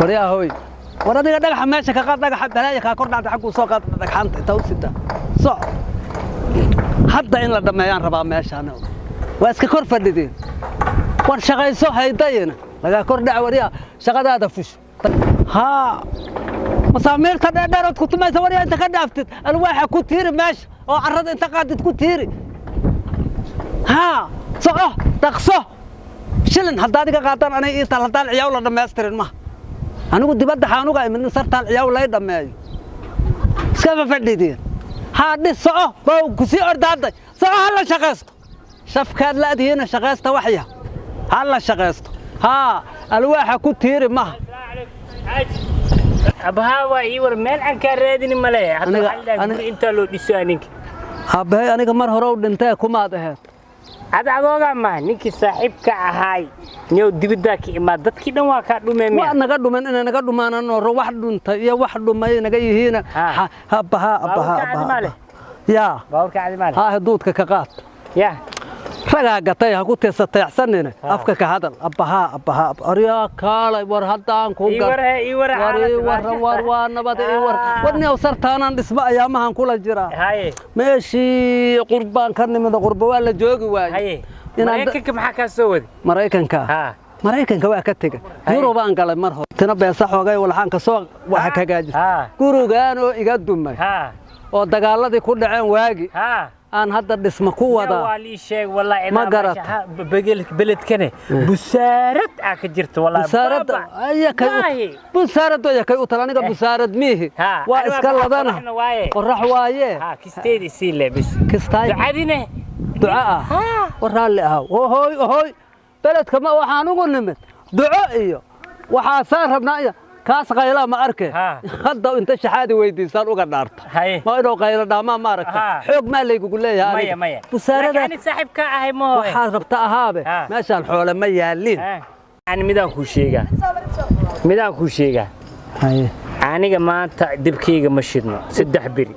Waryaa hooy, war adiga dhagaxa meesha ka qaad, dhagaxa balaaya kaa kor dhacda, xagguu soo qaad dhagxaanta inta u sita soc. Hadda in la dhammeeyaan rabaa meeshaan, waa iska kor fadhideen. War shaqayso, haydayina lagaa kor dhaca. Waryaa, shaqadaada fush. Haa, masaamiirta dheerdheerood ku tumaysa. Waryaa, inta ka dhaaftid alwaaxa ku tiiri meesha oo carrada inta qaadid ku tiiri. Haa, soco, dhaqso. Shilin haddaad iga qaadaan anay ii taal. Haddaan ciyaaw la dhammaystirin maha. Anigu dibadda xaanuga imid in sartaan ciyaaw lay dhammeeyo. Iskama fadhideen. Haa, dhis, soco, bow ku sii ordaaday. Soco, ha la shaqaysto. Shafkaad la'dihiina shaqaysta, waxya ha la shaqaysto. Haa, alwaaxa ku tiiri maha. Abahaa, waa ii war, meel aan kaa raadini ma lehe hadda. Waxaa la guri intaa loo dhiso aninka. Aabbahay aniga mar hore u dhintee, kumaad aheed? Ad adoogaa maaha ninkii saaxiibka ahaay niyow, dibiddaa ka imaad, dadkii dhan waa kaa dhumee miya? Waa naga dhumen, inay naga dhumaan oro, wax dhuntay iyo wax dhumay naga yihiina. Abbahaa, abbahaa. Baabuurka cadi maa leh? Yaa? Baabuurka cadi maa leh? Haa, duudka ka qaad. Ya. Ragaa gatay, ha ku teesateexsanine, afka ka hadal. Abbahaa, abbahaa, aryaa kaalay. War haddaan ku Ii war he, ii war. War Xaalad ii waran, war waa nabad, ii war. War niyow, sartaanaan dhismo ayaamahan kula jiraa. Meeshii qurbaan ka nimid, qurba waa la joogi waaye. Maraykanka maxaa kaa soo waday? Maraykanka? Ha. Maraykanka waa ka tegey. Yurubaan galay mar hore, tina beesa xoogay walxaan ka soo waxa hagaajis. Gurigaan oo iga dumay oo dagaaladii ku dhaceen waagi aan hadda dhismo ku wadaa. Waa lii sheeg wallahi. Ma garata. Beledkane busaarad aa ka jirta wallahi. Busaarad ayakay? Maahi. Busaarad ayakay u tal, aniga busaarad miihi. Waa aniga iska waa ladana. Qoraxna waaye. Qorax waaye. Ha, kisteedi sii leebis. Kistaay. Ducadine. Duco ah? War raalli ahaw. Ohoy, ohoy, beledka ma waxaan ugu nimid duco iyo waxaasaan rabnaa iyo kaas qaylaa ma arke. Hadda inta shaxaadi weydiisaan uga dhaarta. Ma inuu qaylo dhaamaa ma aragta? Xoog maa laygugu leeyahay Maya. aniga? Maya. Busaarada. Laakiin ani saaxiibka ahay ma hooy. Waxaad rabta ahaabe. Meeshaan xoole ma yaaliin. Ani midaan kuu sheegaa, midaan kuu sheegaa. Aniga maanta dibkayga ma shidno 3 beri.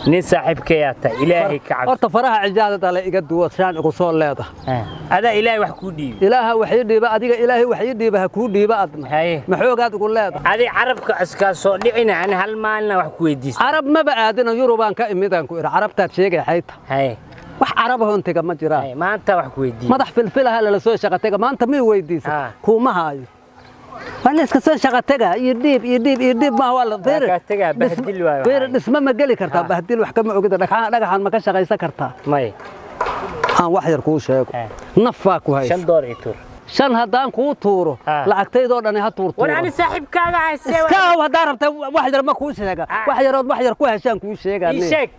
Nin saaxiibkayaa tahay, Ilaahay ka cabso. Horta faraha cijaadada le iga duwo, shaan igu soo leedahay. Adaa Ilaahay wax kuu dhiibi. Ilaaha wax ii dhiiba adiga, Ilaahay wax ii dhiiba ha kuu dhiiba adna. Ma xoogaad igu leedahay? Adi carabka iskaa soo dhicina, ani hal maalina wax ku weydiista. Carab maba aadina, Yurubaan ka imidaan ku idhi. Carabtaad sheegay xayta? Wax caraba hontega ma jiraan. Maanta wax ku weydiiye. Madax filfilaha lala soo shaqa tega. Maanta mii weydiisa? Kuuma haayo, waa la iska soo shaqa tega. Iyo dhiib, iyo dhiib, iyo dhiib maaha, waa la Waa kaa tegaa, bahdil waayo. Fiiri, waxaa. Dhismo ma geli kartaa? Bahdil wax kama ogida. Dhagxaan, dhagaxan ma ka shaqaysan kartaa? May. Aan wax yar kuu sheego. Naf baa ku haysa. $5 ii tuur. Shan haddaan kuu tuuro, lacagtaydoo dhani ha tuurtuuro. War ani saaxiibkaaga haysee. Iska ahow haddaa rabta. Wax yar ma kuu sheega? Wax yarood wax yar ku heshaan kuu sheegaa. Ii sheeg.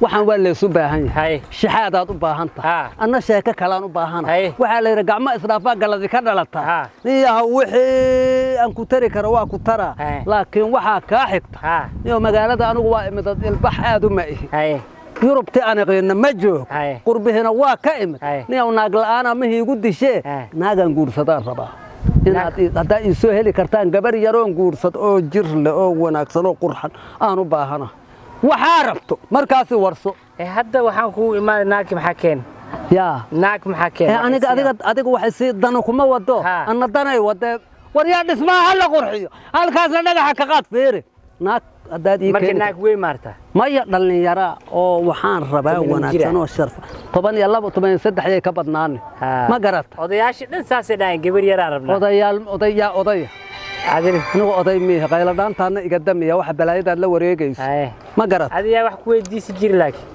Waxaan waa laysu baahan yahay. Shaxaadaad u baahan tahay, anna sheeko kalaan u baahana. Waxaa la yidhi gacmo isdhaafaa galadi ka dhalata. Niyaha, wixii aan ku tari karo waa ku taraa. Laakiin waxaa kaa xigta, niyo, magaalada anigu waa imid, dad ilbax aad uma ihi. Yurubti aan iqiina ma joog. Qurbihina waa ka imid. Niyow, naag la'aana mahii igu dishee. Naagaan guursadaan rabaa inaad haddaa ii soo heli kartaan gabar yaroon guursad oo jir leh oo wanaagsan oo qurxan aan u baahana. Waxaa rabto markaasi warso. Hadda waxaan kugu imaaday naagki, maxaa keen? Yaa? Naag maxaa keen? Aniga adiga waxay sii dano kuma wado. Anna danay wadee. War yaa, dhismaha ha la qurxiyo, halkaasna dhagaxa ka qaad. Fiiri, naag haddaad ii Marka keeni. Naag weyn maarta? Maya, dhallinyara oo waxaan rabaa 10 wanaagsan jira. oo sharfa, 12, 13 yay ka badnaani. Ma garata? Odayaashii dhan saasay dhahayn, gabar yaraan rabnaa. Odayaal, odayaa, odaya. Adina? Anigu oday miihi, qayladhaantaana iga damiya, waxa balaayadaad la wareegayso. Ma garata? Adiyaa wax ku weydiisi jiri laakiin.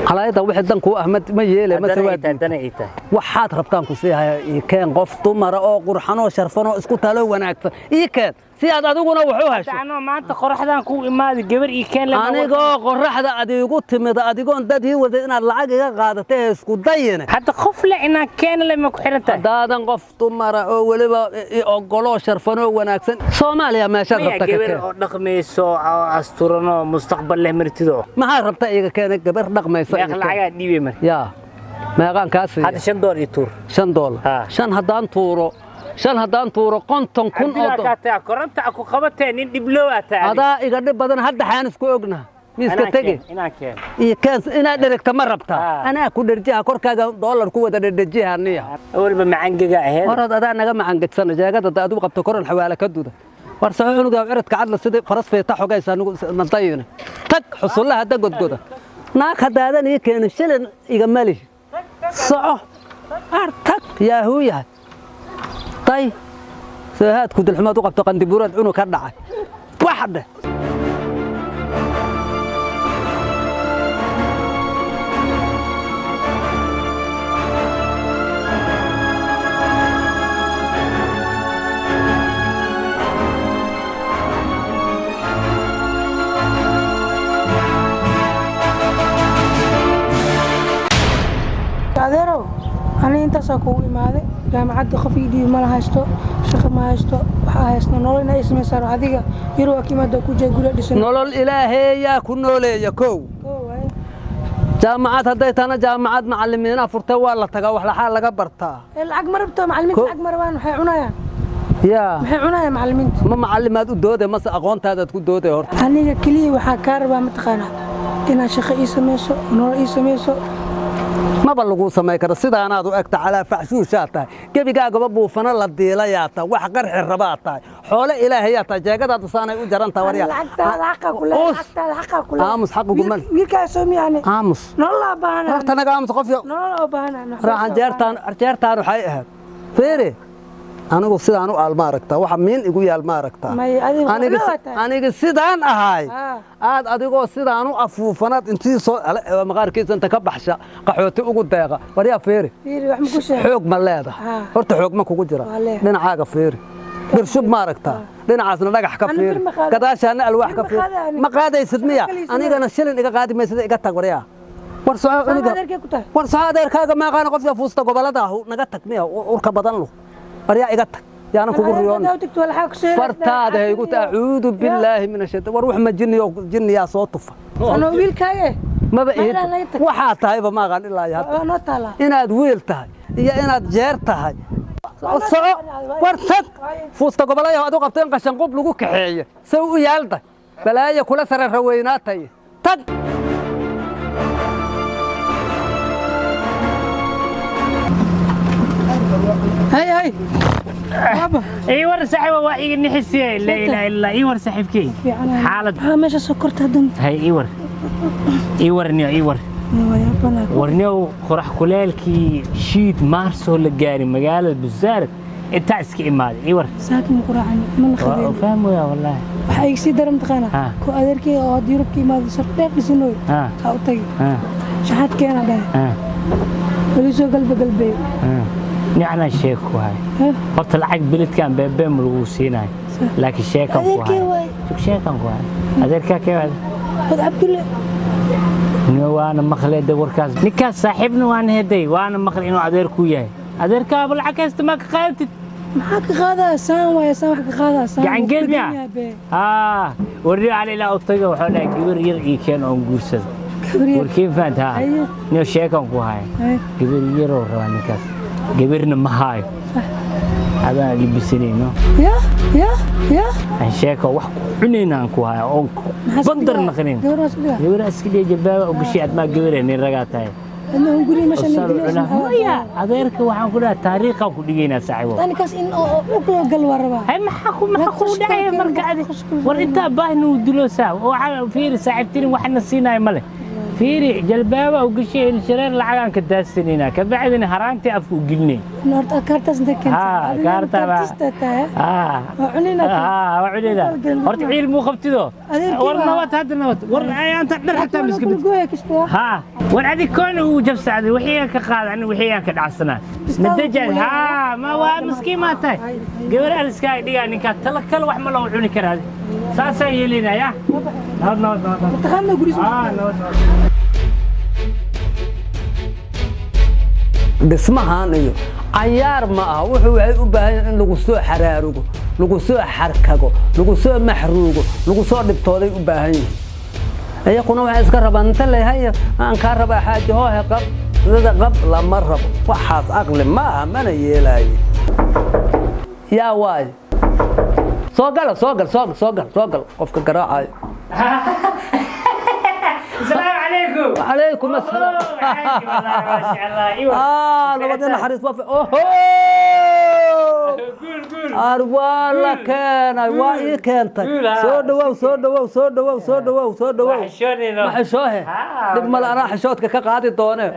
Xalaayada wixii dan kuu ah ma yeele mase Dana waa ii tahay, diiday. Dana ii tahay. Waxaad rabtaan ku sii haya. Ii keen qof dumara oo qurxan oo sharfan oo isku talo wanaagsan ii keen, si aad adiguna wax u hesho. Anoo maanta qoraxdaan ku imaaday, gabar ii keen leh. Anigoo qoraxda adiigu timid, adigoon dad ii waday, inaad lacag iga qaadatay ee isku dayine. Hadda qof le inaan keena le ma ku xiran tahay? Haddaadan qof dumara oo weliba i ogoloo sharfan oo wanaagsan, Soomaaliya meeshaad Maya, rabta ka gabar keen. oo dhaqmayso oo asturan oo mustaqbal leh martido. Maxaad rabta iiga keenay? Gabar dhaqmaysa Meeq iiga keen. lacagaa dhiibay marka? Yaa, meeqaan kaa siiya? Hadda $5 ii tuur. $5? Shan haddaan tuuro, 50,000 oo Cabdilaa kaa tagaa, koronta ku qabatee, nin dhibloow aa tahay adiga. Adaa iga dhib badan. Hadda xaan isku ognaha miiska Inaan tege. keen, inaan keen. Iyo keen inaad dherigta ma rabtaa? Anaa ku dherjiha, korkaaga doolar ku wada dherdhejiha niya. Awalba macangaga ahayd. Horad adaa naga macangegsana jeegada da adigu qabto koron xawaale ka duda. War soco cunuga ciradka cadla sidii faras feeta xogaysa nugu nantayina. Tag xusullaha hadda godgoda. Naag haddaadan ii keenin shilin iga mali. Soco. Ar tag yaahuu yahay. Tay. Soohaadku dilxumaad u qabto qandibuuraad cunug ka dhacay. Wax dheh. Adeerow, aniga intaasaa kugu imaaday. Jaamacadda qof ii dhiibi mala haysto, shaqo ma haysto, waxaa haysto nolol inay samaysaan. Adiga yar waa ka imaada ku jee guriga dhisan. Nolol ilaaheeyaa ku nooleeya kow. Jaamacad hadday tahana jaamacad macallimiinaa furtay, waa la tagaa, wax laxaa laga bartaa. Lacag ma rabto macallimiinta, lacag ma rabaan, waxay cunayaan. Yaa maxay cunayaan macallimiinta? Ma macallimaad u dooday mase aqoontaadaad ku dooday horta? Aniga keliya waxaa kaa rabaa mataqaanaa inaad shaqo ii samayso, nolol ii samayso. Maba laguu samayn karo sidaanaad u egta, calaa faxshuushaa tahay, gebigaagaba buufano la diilayaa tahay, wax qarxi rabaa tahay, xoole ilaahayaa tahay, jeegadaadu saanay u jaran tahay. Waryaa lacagtaada xaqa ku leeyahay, lacagtaada xaqa ku leeyahay. Aamus, xaq ugu mal. Wiilkaa soo miyaane? Aamus. Nolol aa baahanaa. Horta naga aamus qof yo. Nolol oo baahanaa. Raaxan jeertaan jeertaan waxay ahayd. Fiiri, anigu sidaan u aal ma aragtaa, waxa miin igu yaal ma aragtaa? May, adiga aniga waa tahay. Aniga sidaan ahay Ah. aad adigoo sidaan u afuufanaad intii soo maqaarkiisa inta ka baxsha qaxooti ugu deeqa. Waryaa fiiri. Fiiri, wax ma ku sheeg. Xoog ma leedahay? Ah. Horta xoog ma kugu jira? Waa leeyahay. Dhinacaaga fiiri, birshub ma aragtaa? Dhinacaasna dhagax ka Ani fiiri. bir ma qaado. Gadaashaana alwaax Bir ka ma fiiri. qaado ani. Ma qaadaysid miya? Shaqo kaliya. Anigana shilin iga qaadi maysida, iga tag waryaa. War soco cunuga. Adeerkay ku tahay. War soco, adeerkaaga maaqaana qofka fuusta gobolada ahu naga tag miya urka badan lu. Waryaa iga tag, yaanan kugu riyoon. Fartaada ha igu acuudu billaahi min ashaytaan. War wax ma jinniyo jinniyaa soo tufa? Anoo wiilkaaga maba Ma ihid. ilaa naga tag. Waxaa tahayba ma aqaan ilaa iyo hadda. Waa noo taalaa. Inaad wiil tahay iyo inaad jeer tahay. Soco, war tag fuusta gobolaya aad u qabto in qashanqub lagu kaxeeyo say u yaalda balaaya kula sare raweynaatay. Tag. Hay hay baaba. Ii war saaxiiba, waa iga nixisiyey, laa ilaaha illa. Ii war saaxiibkey, xaalad. Maxaa meesha soo korta haddan? Hay, ii war, ii war niyo, ii war. Waa yaabanaa. Warniyow, qorax kuleelkii shiid maarsoo la gaari magaalada Busaarid intaa iska imaaday. Ii war. Saakin ku raacani mana Waa qabeen. fahmaya wallaahi. Waxaa iga sii daran mataqaanaa Ah. ku adeerkay oo hadda Yurub ka imaaday sar dheer dhisanooy. Ha. Ha u tagi. Ha. Shaxaad keena dhahay. Ha. Weli soo galba galbeeyo. Ha, nicnaa sheeko ku hay. Ha. Horta lacag beledkan beebeen ma lagu siinayo, laakiin sheekan ku Adeerkay hay. waay. Sug, sheekan ku hay. Adeerkaa kee waay? Wad Cabdulle. Niyo, waana maqlay de warkaas. Ninkaas saaxiibna waana heday, waana maqlay inuu adeer ku yahay. Adeerkaaba lacag haysta maa ka qaadatid? Maxaa ka qaadaa? Saan waaya, saan wax ka qaadaa saan. Gacan geed miyaa? Haa, warniyo cali ilaa u taga wuxuu dhahay gabar yar ii keen oon guursado. Gabar. Warkiin faant haa. Haye. Niyo, sheekan ku haya. Haye. Gabar yaroo rabaa ninkaas, gabarna ma haayo, adaan libisanayno. Ya ya ya. Aan sheeko wax ku cunayna aan ku haya oon ku bandar naqanin. Gabar waa isku dhigaa. Gabar iska dhiga, jalbaaba u gashay, admaa gabaree nin ragaa tahay. Adna hun guriga meesha Usal nin cunaa. Maya, adeerka waxaan ku dhahay taariikhaan ku dhigaynaa saaxiibo. Ninkaas in oo dhulka loo gal waa rabaa. Hay, maxaa ku dhacaya marka adi? War intaa baahna uu dilo saa waxaa fiiri saaxiibtinin waxna siinayo male. Fiiri, jalbaaba u gashay, ilshareer, lacagaan ka daasanaynaa, kabacdina haraantii afka u gelinay. Horta kaartaas inta keenta. Haa, kaarta baa. Kaartista tahay. Haa. Waa cunina. Haa, waa cunina. Horta ciil muu qabtido. Adeerkii war waa. Nabad hadda, nabad. War ayaanta dhar xataa miska bid. Gooya kasta. Haa, war adig koon uu jabsacday wixii aan ka qaaday, aniga wixii aan ka dhacsanaa. Bistaada nadaja ku leeyahay. Haa, ma waa miskiin maa tahay. Gabar aliska ay dhigaa ninkaa tala kale wax ma loo cuni karaa. Saasaan yeelinaa ya. Nabad, nabad, nabad. Taqaana guriisa. Haa, nabad, nabad. Dhismahan iyo cayaar ma aha. Wuxuu waxay u baahan yihiin in lagu soo xaraarugo, lagu soo xarkago, lagu soo maxruugo, lagu soo dhibtooday u baahan yihiin. Iyakuna waxay iska rabaan inta leeyahay aan kaa rabaa xaaji hoohe qab dada qab lama rabo. Waxaas aqli ma aha, mana yeelaaye. Yaa waayo, soo gala, soo gal, soo gal, soo gal, soo gal qofka garaacayo. Asalaamu calaykum. Calaykum asalaam. Wallaahi, maasha Allah. Ah, nabad naxariis waa oho. Ar waa la keenay, waa ii keentay. Soo dhawow, soo dhawow, soo dhawow, soo dhawow, soo dhawow. Xishoonayno. Ma xishoohe? Haa. Dhib male, anaa xishoodka ka qaadi doone.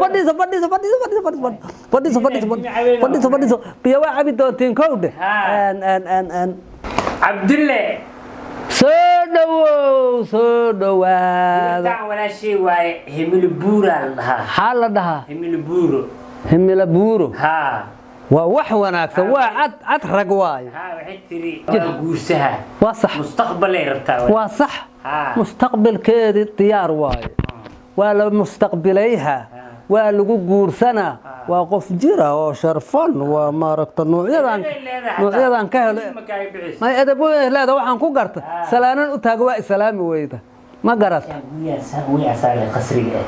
Fadhiiso, fadhiiso, fadhiiso, fadhiiso, fadhiiso, fadhiiso, fadhiiso, fadhiiso, fadhiiso. Biyo waa cabi doontiin, kowdhe. Haa. En en en en Cabdulle. Soo dhawow, soo dhawaada. Tan walaashay waaye, Himilo Buuraa la dhahaa. Maxaa la dhahaa? Himilo Buuro. Himila Buuro. Haa. Waa wax wanaagsan, waa cad cad rag waaye. Haa, waxay tiri waa guursaha. Waa sax. Mustaqbalay rabtaa. Waa sax. Haa. Mustaqbalkeedii diyaar waaye, waa la mustaqbilayha, waa lagu guursanaa. Waa qof jira oo sharfan, waa maaragta nuucyadan nuucyadan ka helo. May edeb weyn leeda, waxaan ku garta salaanan u taaga, waa islaami weyda, ma garata? Qasriga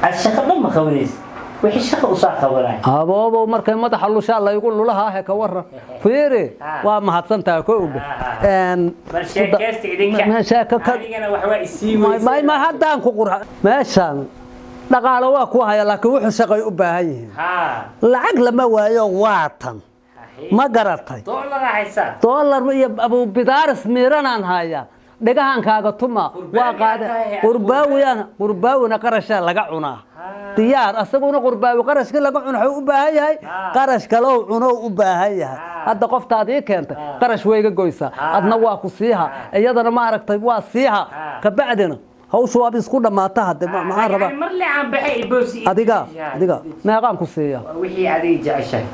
ad shaqa dhan ma qabanaysa, wixii shaqa usaa qabanay. Aboobow, markay madaxa lushaa laygu lulahaahe, ka waran? Fiiri. Ah. Waa mahadsantaha, ko oga. Bal sheekaysta idinka. Sheeko ka Anigana wax waa isii may may haddaan ku qurxa meeshaan. Dhaqaalo waa ku haya, laakiin wuxuu shaqay u baahan yihiin. Haa. Lacag lama waayo, waa tan, ma garatay? Doolara haysaa. Doolar iyo abubidaaris miiranaan hayaa, dhegahaankaaga tuma waa qaade. Qurbaawiyaan, qurbaawina qarashaa laga cunaa, diyaar asaguna qurbaawi qarashkii laga cuno wuxuu u baahan yahay qarash kalow cunow u baahan yahay. Hadda qoftaad ii keentay qarash wayga goysaa, adna waa ku siiha, iyadana ma aragtay, waa siiha. Kabacdina hawshu waaba isku dhammaata. Hadde maxaan rabaa? Mar leecaan baxay iboosi. Adiga, adiga meeqaan ku siiya? Wixii adiga jeceshahay,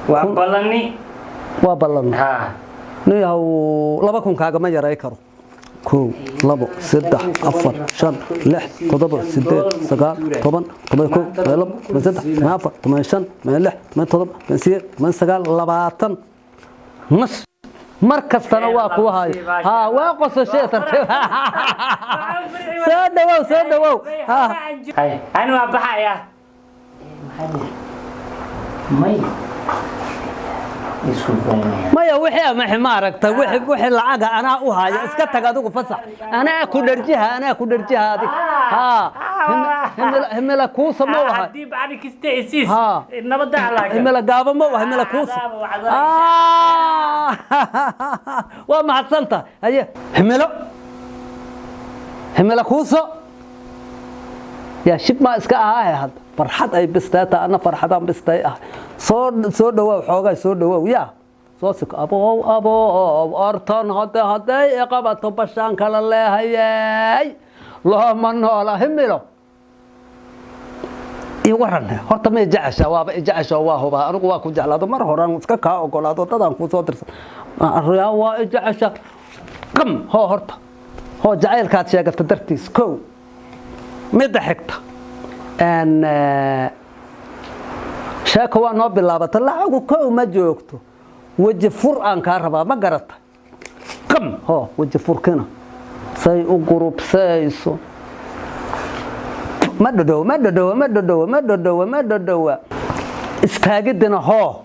waa ballani. Waa ballan. Haa. Nin yahow, 2000 kaagama yaray karo. 1, 2, 3, 4, 5, 6, 7, 8, 9, 10, 11, 12, 13, 14, 15, 16, 17, 18, 19, 20 nas. Mar kastana waa kuwa hayo. Haa, waa qosashee, tartiib. Soo dhawow, soo dhawow. Haa. Hay, ani waa baxaya. May isku baynaya. Maya, wixii ama maaragta wixii lacaga anaa u haya, iska tag adigu, fasax. Anaa ku dharjiha, anaa ku dharjiha adig. Haa, himila, himila kuusa ma wahay? Haddii bacdi kasta isiis. Haa. Nabadda alaaga. Himila gaaba ma wahay? Himila kuusa. Waa mahadsantahay. Haye, himilo, himila kuuso yaa shib maa iska ahaahe. Hadda farxad ay bisteeta, ana farxadaan bistay ah. Soo soo dhawaaw, xoogaa soo dhawaaw, yaa soo siko. Abow, abow, orton hode hadday iqabato bashaan kala leehayey, looma noola. Himilo, ii waran horta, may jecesha? Waaba i jecesha, waa hubaa. Anigu waa ku jeclaado mar horaan iska kaa ogolaado, dadaan kuu soo dirsan. Yaa, waa i jecesha. Qam hoo, horta hoo, jacaylkaad sheegata dartiis. Kow, midda xigta n sheeko waa noo bilaabata. Lacagu kow ma joogto, weji fur aan kaa rabaa, ma garata? Qam hoo, weji furkina say u gurubsayso. Ma dhodhow, ma dhodhowa, ma dhodhowa, ma dhodhowa, ma dhodhowa. Istaagidina hoo,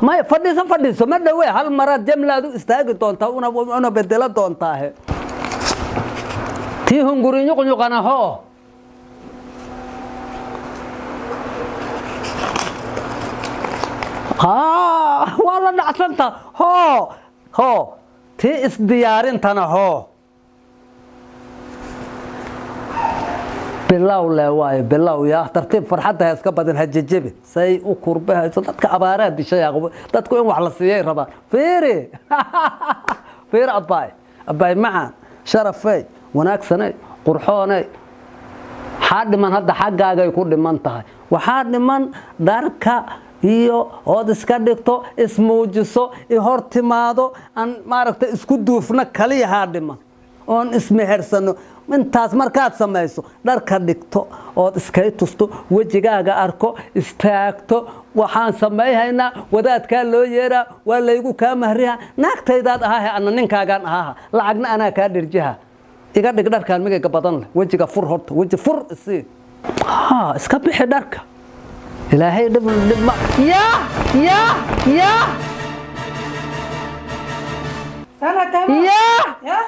maya, fadhiiso, fadhiiso, ma dhowe. Hal maraad jamlaad u istaagi doontaa, una bedelo doontaahe. Tii hunguri nyuqnyuqana hoo. Haa, waa la dhacsanta. Hoo, hoo, tii isdiyaarintana hoo. Bilow le waayo, bilow. Yaa tartiib, farxadda ha iska badin, ha jejebi. Say u kurbahayso dadka abaaraa dishay, dadku in wax la siiyay rabaan. Fiiri, fiiri, abbaay, abbaay macaan, sharafey, wanaagsanay, qurxoonay. Maxaa dhiman hadda? Xaggaagay ku dhiman tahay. Waxaa dhiman dharka iyo ood iska dhigto, ismuujiso, i hor timaado, aan maaragtay isku duufno. Kaliyahaa dhiman oon ismehersano. Intaas markaad samayso, dharka dhigto ood iskay tusto, wejigaaga arko, istaagto, waxaan samayhaynaa wadaadkaa loo yeeraa, waa laygu kaa mahriha. Naagtaydaad ahaahe, ana ninkaagaan ahaaha, lacagna anaa kaa dhirjiha. Iga dhig dharkaan migayga badan leh. Wejiga fur horta, weji fur isii. Ha iska bixi dharka. Ilaahay dhib dhib ma yaa yaa yaa. Sana tahay. Yaa. Ya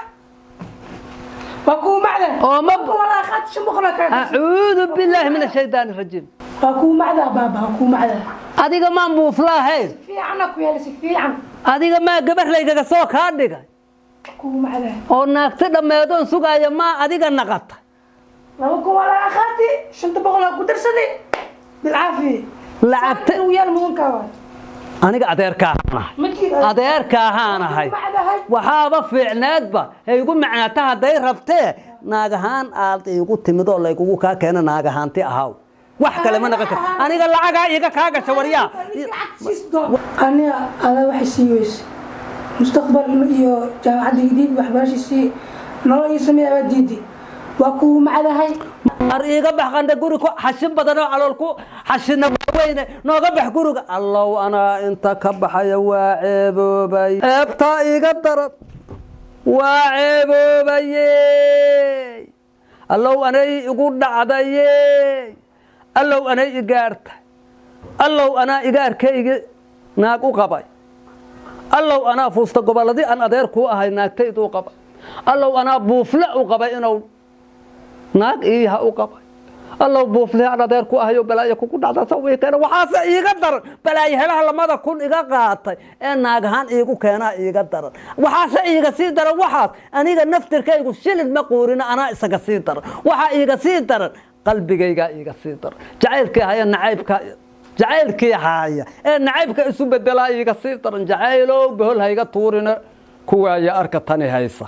waa kuu macda. Oo walaa qaad 500 kaa. Acuudu billaahi min ashaydaani rajiim. Waa kuu macda, baaba, waa kuu macda. Adiga maan buuflaahayn. Fiicana ku yeelay, si fiican. Adiga maa gabar laygaga soo kaa dhigay. Kugu macdahay. Oo naagti dhammeedoon sugaaya maa adiga naqata. 2000 waa laga qaati, 500 aa ku darsaday, bilcaafiya. Lacagta inuu yaal mudankaa waay. Aniga adeerkaahaan ahay. Ma jiro. Adeerkaahaan ahay. Macdahay. Waxaaba fiicneedba hay igu macnaata hadday rabtee, naag ahaan aad iigu timid oo laygugu kaa keena, naag ahaanti ahaw, wax kale ma naqon kar. Aniga lacagaa iiga kaa gasha, waryaa. Aniga adaa waxay sii weyse mustaqbal iyo jaamacadda idiib, waxbarasha sii, nolol ii sameeya waa diidi, waa kugu macdahay. Ar iiga bax qandha, guri ku xashin badan oo calool ku xashina waaweyne, nooga bax guriga. Allow anaa inta ka baxaya, waa ceeboobay, ceebtaa iiga daran, waa ceeboobaye. Allow anay igu dhacdaye, allow anay igaartay, allow anaa igaarkaygi naag u qabay, allow anaa fuusta gobolladii aan adeer kuu ahay naagtaydu u qabay, allow anaa buufle u qabay inuu naag iiha u qabay, allow buufle aan adeer ku ahayo, balaayo kugu dhacda saw ii keena. Waxaase iiga daran balaayo helaha 2000 iga qaatay ee naag ahaan iigu keenaa iiga daran. Waxaase iiga sii daran waxaas, aniga naftirkaygu shilin ma quurino, anaa isaga sii daran. Waxaa iiga sii daran qalbigaygaa iiga sii daran, jacaylkii haya nacaybka, jacaylkii haaya ee nacaybka isu bedelaa iiga sii daran. Jacaylow, bohol hayga tuurina, kuwaaya arka tani haysa.